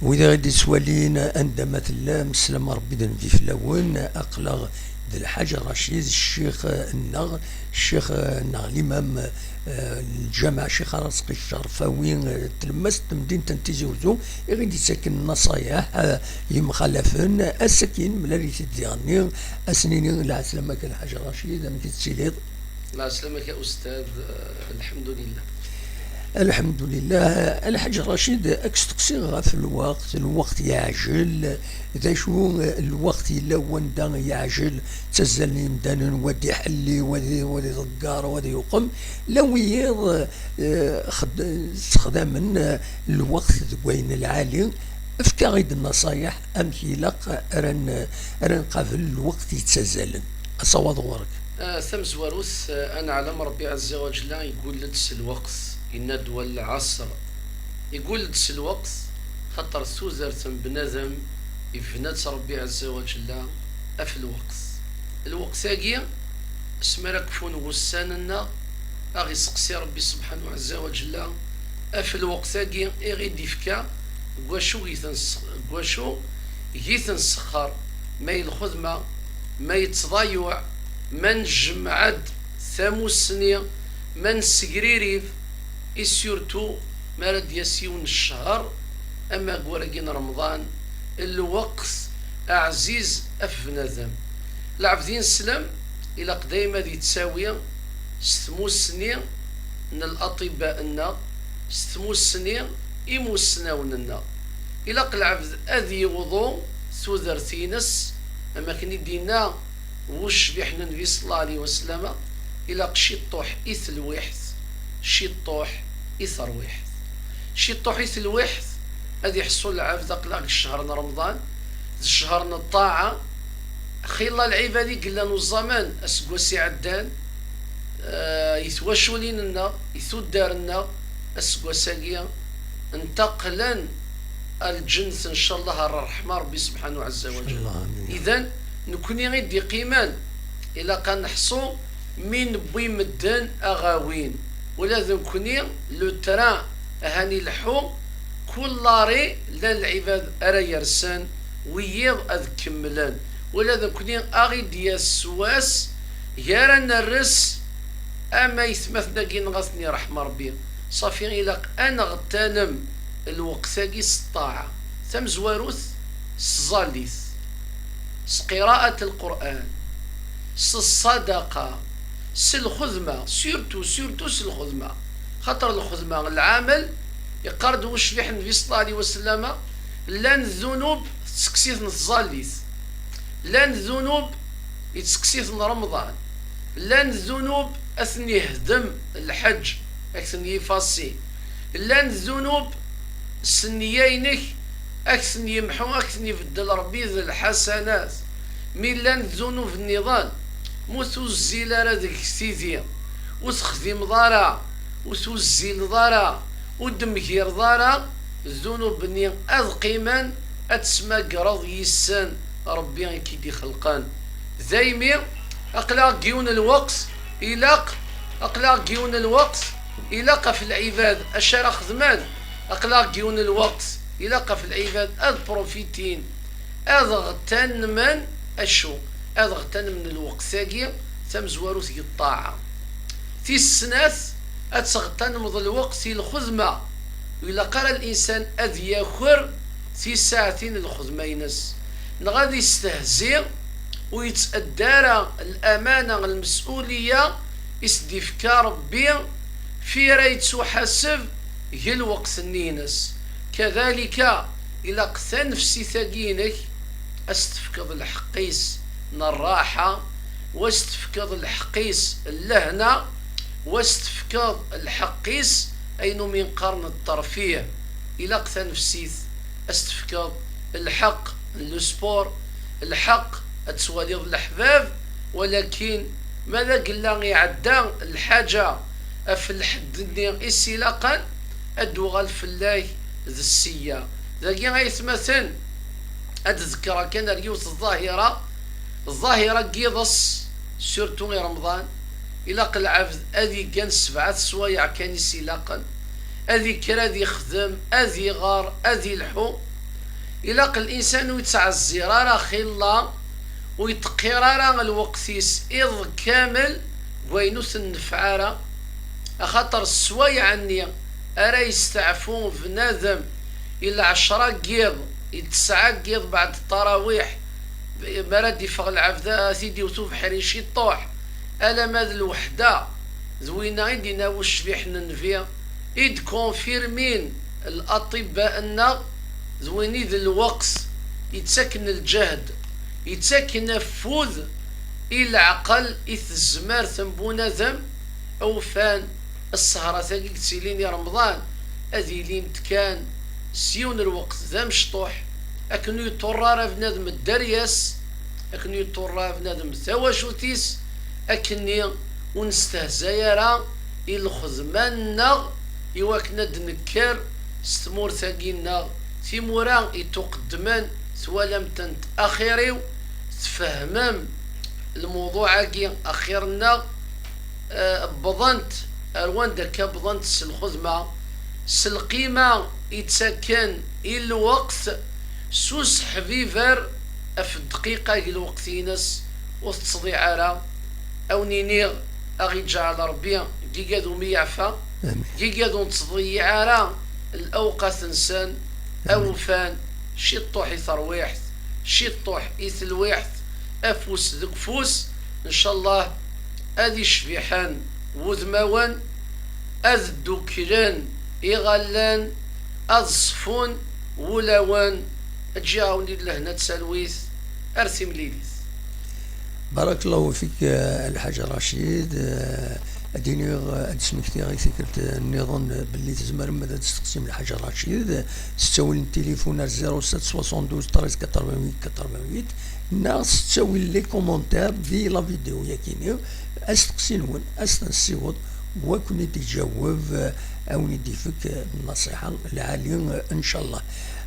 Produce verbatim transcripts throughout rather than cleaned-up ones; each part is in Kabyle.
Wid i ɣ-d-ittwalin, anda ma tellam, sslam n Ṛebbi d nnbi fell-awen. Aql-aɣ d Lḥaǧ Racid, ccix-nneɣ, ccix-nneɣ limam, eh, n lǧameɛ Ccix Arazqi Ccerfawi, eh, tlemmast n temdint n Tizi Wezzu, i ɣ-d-ittaken nnaṣayeḥ, eh, yemxalafen. Ass-akin, mlal-it-id diɣenni, ad s-nini lɛeslama-k a Lḥaǧ Racid, amek i tettiliḍ? Lɛeslama-k a Ustad, eh, lḥemdulillah. Lḥemdulillah. A Lḥaǧ Racid, ad k-steqsiɣ ɣef lweqt, lweqt yeɛjel, d acu, eh, lweqt yella wanda yeɛjel, ttazzalen yimdanen, wa d-iḥelli, wa d-, wa d-iḍegger, wa d-yuqem, la wiyiḍ, eh, xed-, ssexdamen, eh, lweqt deg wayen lɛali. Efk-aɣ-id nnaṣayeḥ amek ilaq ara n-, ara nqabel lweqt yettazzalen. Asawaḍ ɣur-k. Ah, tamezwarut, ah, ad neɛlem Ṛebbi Ɛezza wa Ǧella igull-d s lweqt, yenna-d: "Wal ɛasr." Igull-d s lweqt, xaṭer tudert n bnadem ibna-tt Ṛebbi Ɛezza wa Ǧella ɣef lweqt. Lweqt-agi, asmi ara kfun wussan-nneɣ, a ɣ-iseqsi Ṛebbi Subḥanahu Ɛezza wa Ǧella ɣef lweqt-agi i ɣ-id-ifka, deg wacu i t-nse-, deg wacu i t-nsexxer, ma i lxedma, ma i ttḍayuɛ, ma njemmeɛ-d tamussni, ma nessegririb, i surtout mi ara d-yas yiwen n ccher, am waggur-agi n Remḍan, lweqt ɛziz ɣef bnadem. Lɛebd ineslem ilaq dayma ad yettawi s tmussni n l'aṭibba-nneɣ, s tmussni imussnawen-nneɣ. Ilaq lɛebd ad yewḍu tudert-ines, am akken i d-yenna wucbiḥ n Nnbi ṣella Llahu ɛalayhi wa sallam, ilaq ciṭṭuḥ i telwiḥt, ciṭṭuḥ i terwiḥt. Ciṭṭuḥ i telwiḥt, ad iḥṣu lɛebd aql-aɣ deg ccher n Remḍan, d ccher n ṭṭaɛa, xilla lɛibad i yellan uẓaman aseggas iɛeddan, eh, i twaculin-nneɣ, i tuddar-nneɣ, aseggas-agi ntaqlen ar lǧennet, ncallah, ar ṛṛeḥma Ṛebbi subḥanahu ɛezza wa ǧel. Ncallah, amin. Idan, nekni i d-iqqimen, ilaq ad neḥṣu mi newwi medden a ɣ-awin. Ula d nekni, le train ahan ileḥḥu, kul arrêt llan lɛibad ara yersen, wiyiḍ ad kemmlen. Ula d nekni a ɣ-id-yas s wass, gar ad nerres, ama aytmaten-agi neɣ ad ten-iṛḥem Ṛebbi. Ṣafi, ilaq ad neɣtanem lweqt-agi s ṭṭaɛa. Tamezwarut, s tẓallit, s qiraat Lqur'an, s ṣṣadaqa, s lxedma, surtout, surtout s lxedma. Xaṭer lxedma, lɛamel, iqqar-d wucbiḥ Nnbi ṣella Llahu ɛalayhi wa sallam, llan ddunub tettekkes-iten tẓallit, llan ddunub yettekkes-iten Remḍan, llan ddunub ad ten-ihdem lḥeǧ, ad k-ten-yifassi, llan ddunub s nniya-inek ad k-ten-yemḥu, ad k-ten-ibeddel Ṛebbi d lḥasanat. Mi llan ddunub nniḍen, ma ur tuzzil ara deg-k tidi, ur texdimeḍ ara, ur tuzzileḍ ara, ur d-temgireḍ ara, ddunub-nni ad qqimen, ad tesmagreḍ yis-sen Ṛebbi i k-id-ixelqen. Daymi, aql-aɣ deg yiwen n lweqt, ilaq, aql-aɣ deg yiwen n lweqt, ilaq ɣef lɛibad acu ara xedmen, aql-aɣ deg yiwen n lweqt, ilaq ɣef lɛibad ad profitin, ad ɣtanmen acu? Ad ɣtanmen lweqt-agi tamezwarut deg ṭṭaɛa. Tis snat, ad tɣtanmeḍ lweqt i lxedma. Ur ilaq ara linsan ad yaker tisaɛtin n lxedma-ines, neɣ ad istehzi, ur yettadda ara lamana, lmes'uliya i s-d-ifka Ṛebbi, fi ara yettuḥaseb g lweqt-nni-ines. Kadalika, ilaq tanefsit-agi-inek ad s-tefkeḍ lḥeqq-is n ṛṛaḥa, wa s-tefkeḍ lḥeqq-is n lehna, wa s-tefkeḍ lḥeqq-is ayen umi qqaren ṭṭerfih. Ilaq tanefsit ad s-tefkeḍ lḥeqq n le sport, lḥeqq ad twaliḍ leḥbab, walakin ma d agella iɛedda lḥaǧa ɣef lḥedd-nni i s-ilaqen, ad d-tuɣal fell-ak d sseyya. Dagi, ay atmaten, ad d-ḍekkreɣ kan ar yiwet ẓẓahira, ẓẓahira n yiḍes, surtout i Remḍan, ilaq lɛebd ad iggan sebɛa teswayeɛ kan i s-ilaqen, ad ikker, ad ixdem, ad iɣer, ad ilḥu, Ilaq linsan ur yettɛezzir ara xilla, ur yettqir ara lweqt-is iḍ kamel deg wayen ur t-neffeɛ ara, axaṭer sswayeɛ-nni ara yesteɛfu bnadem i lɛecṛa n yiḍ, i ttesɛa n yiḍ beɛd ṭṭarawiḥ, mi ara d-iffeɣ lɛebd ad t-id-iwet ubeḥri ciṭuḥ, alamma d lweḥda, d winna i d-yenna ucbiḥ n nnbi, i d-konfirmin laṭibba-nneɣ, d win i d lweqt yettaken lǧehd, yettaken afud i leɛqel, i tezmert n bunadem, awfan ssehrat-agi yettilin i Remḍan ad ilint kan s yiwen lweqt d amecṭuḥ, akken ur yeṭṭurra ara bnadem dderya-s, akken ur yeṭṭurra bnadem tawacult-is, akkenni ur nestehzay ara i lxedma-nneɣ i wakken ad d-nekker s tmurt-agi-nneɣ. Timura i tuqeddmen twalam-tent axir-iw, tfehmem lmuḍuɛ-agi axir-nneɣ, eh, wwḍent ar wanda akka wwḍent s lxedma, s lqima i ttaken i lweqt, s useḥbiber ɣef dqiqa deg lweqt-ines ur tettḍiɛ ara. A wen-iniɣ, a ɣ-iǧɛel Ṛebbi deg igad umi yeɛfa, deg igad ur nettḍeyyiɛ ara lawqat-nsen, awufan ciṭṭuḥ i terwiḥt, ciṭṭuḥ i telwiḥt, afus deg ufus, ncallah ad icbiḥen wudmawen, ad dduklen iɣallen, ad ṣfun wulawen, ad ǧǧiɣ-awen-id lehna d talwit, ar timlilit. Barakallahu fik, eh, Lḥaǧ Racid. Eh, ad iniɣ, eh, ad d-smektiɣ i tikkelt, eh, nniḍen, eh, belli tzemrem ad d-testeqsim Lḥaǧ Racid, eh, s ttawil n tilifun ar zéro sept soixante-douze treize quatre-vingt-huit quatre-vingt-huit, neɣ s ttawil les commentaires di la vidéo yakini, asteqsi-nwen, ad s-ten-nessiweḍ, wa ken-id-iǧaweb, eh, a wen-id-ifek, eh, nnṣiḥa lɛali, eh, ncallah.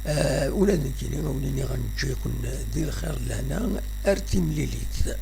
Eh, ula d nekkini, a wen-iniɣ ad neǧǧ-iken di lxir d lehna, ar timlilit.